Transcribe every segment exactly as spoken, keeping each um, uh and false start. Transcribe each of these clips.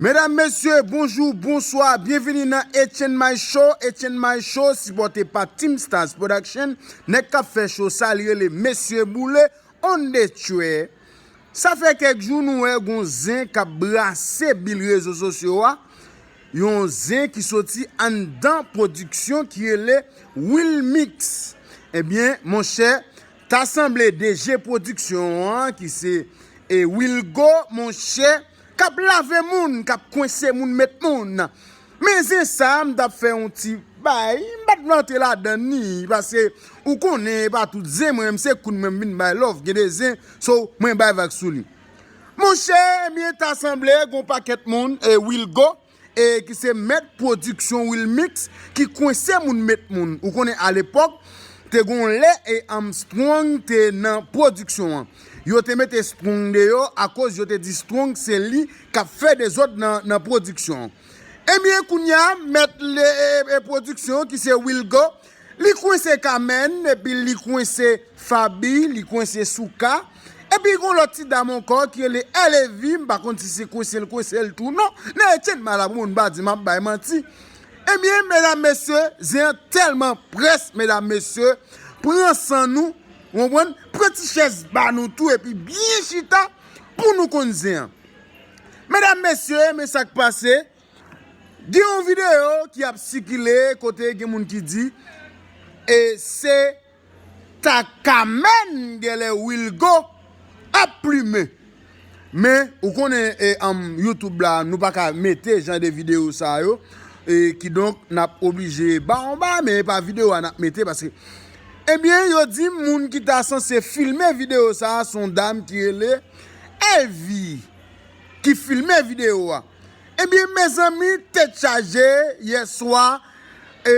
Medam, mesye, bonjou, bonswa, byenvini nan Etienne May Show. Etienne May Show, sipòte pa Team Stars Production, nèg k ap fè show sa, li rele Mesye Boule, on the track. Sa fè kèk jou nou wè gon zen k ap brase bil rezo sosyo a, yon zen ki soti anndan pwodiksyon ki rele Wilmix. Ebyen, monchè, ta sanble D G pwodiksyon an, ki se, e, Wilgo, monchè, k ap lave moun, k ap kwense moun, met moun. Men zen sa, m t ap fè yon ti bay, m pa t vle antre ladan ni, paske ou konnen, e pa tout zen mwen, m se koun mwen, m vin bay love, gen de zen, so, mwen bay vag sou li. Monchè, ebyen, ta sanble, gon pakèt moun, e, Wilgo, e, ki se mèt pwodiksyon Wilmix, ki kwense moun, met moun. Ou konnen, alepòk, te gon lè, e, Armstrong te nan pwodiksyon an. Yo te mete Strong deyò, akoz yo te di Strong se li k ap fè dezòd nan, nan pwodiksyon an. Ebyen, kounye a, mèt le, e, e, pwodiksyon, ki se Wilgo, li kwense Kamèn, epi li kwense Faby, li kwense Souka. Epi gon lòt ti dam ankò ki rele Elevi, m pa konn si se kwense l kwense l tou non. Nan Etienne May la, pou moun pa di m ap bay manti. Ebyen, medam, mesye, zen an tèlman près, medam, mesye, pran san nou, ou konprann? Pran ti chèz ba nou tou, epi byen chita pou nou konn zen an. Medam, mesye, men sa k pase, gen yon videyo ki ap sikile kote gen moun ki di, e se ta Kamèn genlè Wilgo ap plimen. Men, ou konnen, e, anm, YouTube la, nou pa ka mete jan de videyo sa yo. E, kidonk, n ap oblije ba yon ba, men e pa videyo a n ap mete, paske, ebyen, yo di moun ki ta sanse filme videyo sa a, se yon dam ki rele Elvi, ki filme videyo a. Ebyen, mezanmi, tèt chaje, yè swa, e,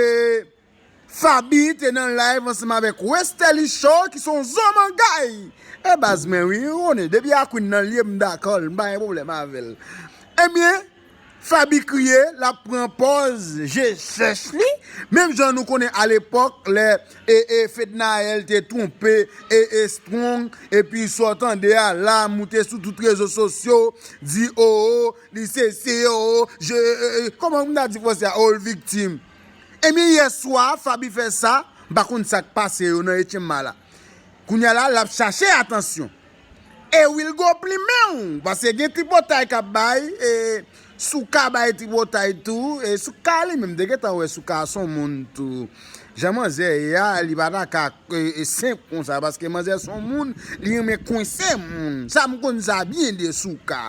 Faby te nan live ansanm avèk Westerlie Shaw, ki se yon zomangay. E baz mwen, wi, ou konnen, depi a Queen nan l ye, m dakò l, m pa gen pwoblèm avè l. Ebyen, Faby kriye, l ap pran pòz je chèch li, menm jan nou konnen alepòk, lè, e, e, Fednaelle te twonpe, e, e, Strong, epi sa w tande a la, moute sou tout rezo sosyo, di, o, o, li se, se, o, o, je, e, e, kòman m ta di fransè a, o, l viktim. Ebyen, yè swa, Faby fè sa, m pa konn sa k pase yo nan Etienne May la. Kounye a la, l ap chache atansyon. E Wilgo plimen w, paske gen tripotay k ap bay, e Souka bay tripotay tou, e Souka li menm, te gentan wè Souka se yon moun tou. Jan manzè ye a, li pa ta ka, e, e, senp konsa, paske manzè se yon moun, li renmen kwense moun. Sa m konn sa byen de Souka.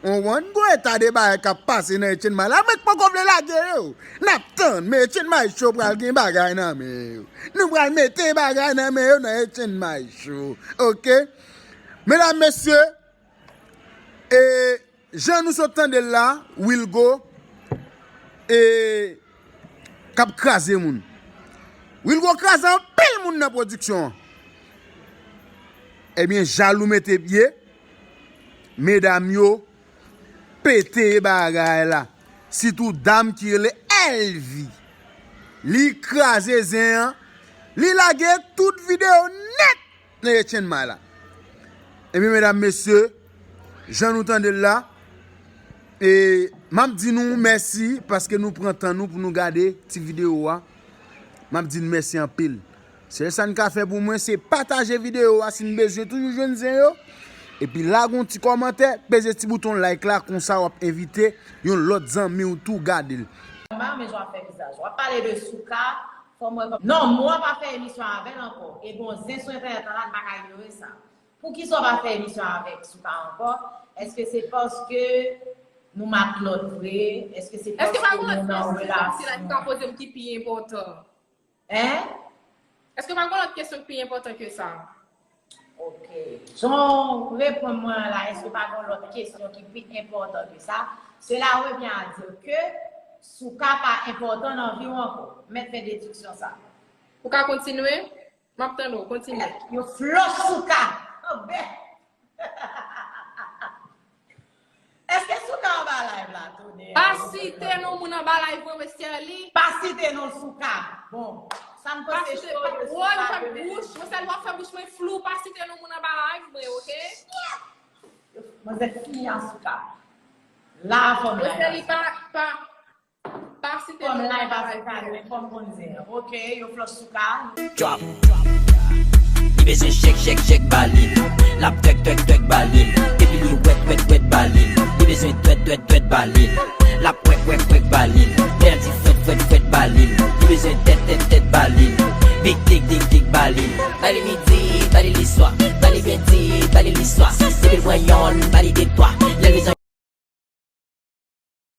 Ou konprann? Gon eta de bagay k ap pase nan Etienne May la, mwen k poko vle lage yo. N ap tann, men Etienne May Show pral gen bagay nan men yo. Nou pral mete bagay nan men yo nan Etienne May Show. Oke? Medam, mesye, e, jan nou sot tande l la, Wilgo, e, k ap kraze moun. Wilgo kraze anpil moun nan pwodiksyon an. Ebyen, jalou mete pye, medam yo pete bagay la. Sitou dam ki rele Elvi. Li kraze zen an, li lage tout videyo nèt nan Etienne May la. Ebyen, medam, mesye, jan nou tande l la, e m ap di nou mèsi paske nou pran tan nou pou nou gade ti videyo a. M ap di n mèsi anpil. Sèl sa n ka fè pou mwen, se pataje videyo a si n bezwen toujou jwenn zen yo. Epi lage yon ti kòmantè, peze ti bouton like la, konsa w ap envite yon lòt zanmi w tou gade l. Mwen pa renmen jan w ap fè vizaj. W ap pale de Souka, fò m wè kòm. Non, m wè w pa fè emisyon avè l ankò. E bon, zen sou entènèt lan la, n pa ka inyore sa. Poukisa w pa fè emisyon avèk Souka ankò? Èske se paske nou matlòt vre? Èske se paske nou nan relasyon? Èske pa gen lòt kesyon ki kòmsi la ki ka poze m ki pi enpòtan? Hein? Èske pa gen lòt kesyon ki pi enpòtan ke sa? Ok. Jan w reponn mwen an la, èske pa gen lòt kesyon ki pi enpòtan ke sa? Cela revient à dire que Souka pa enpòtan nan vi w ankò. Mèt fè dediksyon sa. Ou ka kontinye? M ap tann ou, kontinye. Yo flòch Souka. Anben. Èske Souka anba live la, tonè? Pa site non moun anba live mwen, Westerlie. Pa site non Souka. Bon, sa m panse cho de Souka. Woy, ou fè bouch, Westerlie, w ap fè bouch mwen flou, pa site non moun anba live mwen, oke? Manzè fini a Souka. La fòm Mesye, la. Li pa, pa, pa site Fòm non la e pa travay fè sa, fè. Men fòm konn zen. Ok, yo flòs sou ka. Drop. Li bezwen chèk, chèk, chèk, ba li l. L ap twèk, twèk, twèk, ba li l. Epi li wèt, wèt, wèt, ba li l. Li bezwen twèt, twèt, twèt, ba li l. L ap wèk, wèk, wèk, ba li l. Lè l di fwèt, fwèt, fwèt, ba li l. Li bezwen tèt, tèt, tèt, ba li l. Big dick, dick, dick, ba li l. Ba li midi, ba li li swa. Ba li byen di, ba li li swa. Epi l pran yonn, ba li de twa. Lè l bezwen